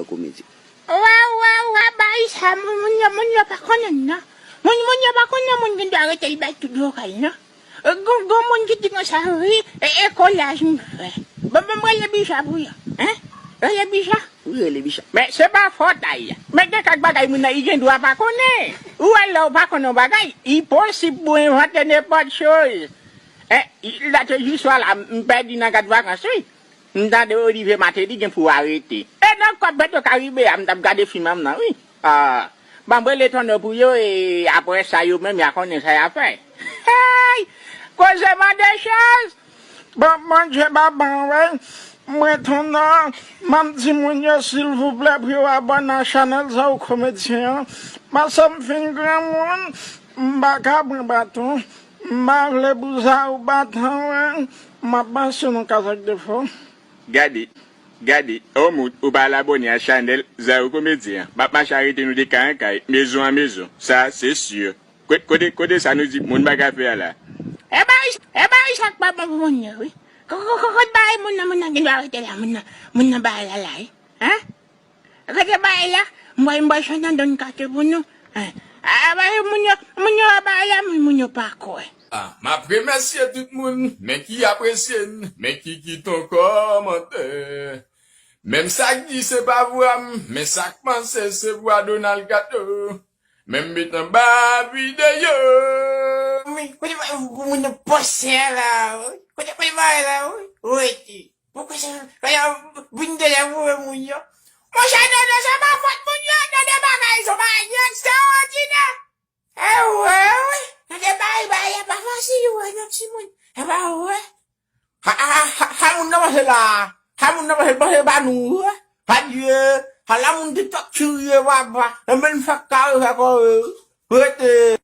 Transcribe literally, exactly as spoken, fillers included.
Komedyen. Wa, wa, wa, bagay sa, moun, moun yo, moun yo pa konnen, non. Moun, moun yo pa konnen, moun gen dwa rete l bay tout vokal, non. E, gon, gon moun ki di konsa, wi, e, e kolaj m fè. Bon, bon, m rele Bicha pou yo, en? Rele Bicha. Wi, rele Bicha. Men, se pa fòt a y. Men, gen kèk bagay moun nan, li gen dwa pa konnen. Ou wè, lè w pa konnen yon bagay, li posib pou w envante nenpòt choz. En, late jiswa la, m pèdi nan kat vakans, wi. M tande Olivier Martelly gen pou arete. E nan kòb Petro Caribe a, m t ap gade fim an nan, wi. Ah, ban m rele Tonnè pou yo, e apre sa, yo menm, y a konnen sa y a fè. Hey! Koze mande chèz! Bon, Bondye, baba, wi. Mwen, Tonnè, m ap di moun yo, silvouplè, pou yo abòne a chanèl Zaou Komedyen an. Paske m fin granmoun, m pa ka pran baton. M pa vle pou Zaou bat anyen. M ap pase nan kazèk defo. Gade, gade, Omout, ou pa al abòne a chanèl Zaou Komedyen an. M ap mache arete nou de kay an kay, mezon an mezon. Sa, se si. Kote, kote, kote sa nou di moun pa ka fè a la? E bagay, e bagay sa k pa bon pou moun yo, wi. Ko-, ko-, ko-, kote bagay moun nan, moun nan gen dwa rete la, moun nan, moun nan bagay la la, wi. Hein? Kote bagay la, m pral, m pral chante yon kate pou nou. Hein? A, bagay moun yo, moun yo wè bagay la, moun, moun yo pa kwè. Ah, m ap remèsye tout moun, men ki apresye n, men ki kite yon kòmantè. Menm sa k di se pa vwa m, men sa k panse se vwa Donald Kato. Men m met anba videyo. Wi, kote pa, pou moun nan panse a la, wi. Kote, kote bagay la, wi. Rete. Poukisa, kaya, vin de la voye moun yo. Monchè, non, non, se pa fòt moun yo, non, de bagay, se bagay ekstraòdinè. E wè, wi. Nan de bagay, bagay, e pa fasil, wè, non, timoun. E pa wè. Ha, ha, ha, ha, moun nan panse la. Ha, moun nan panse, panse pa nou, wi. Ha, Dye. Ha, la moun TikTok ki riye, papa. E menm fèk kare, fèk kare. Rete.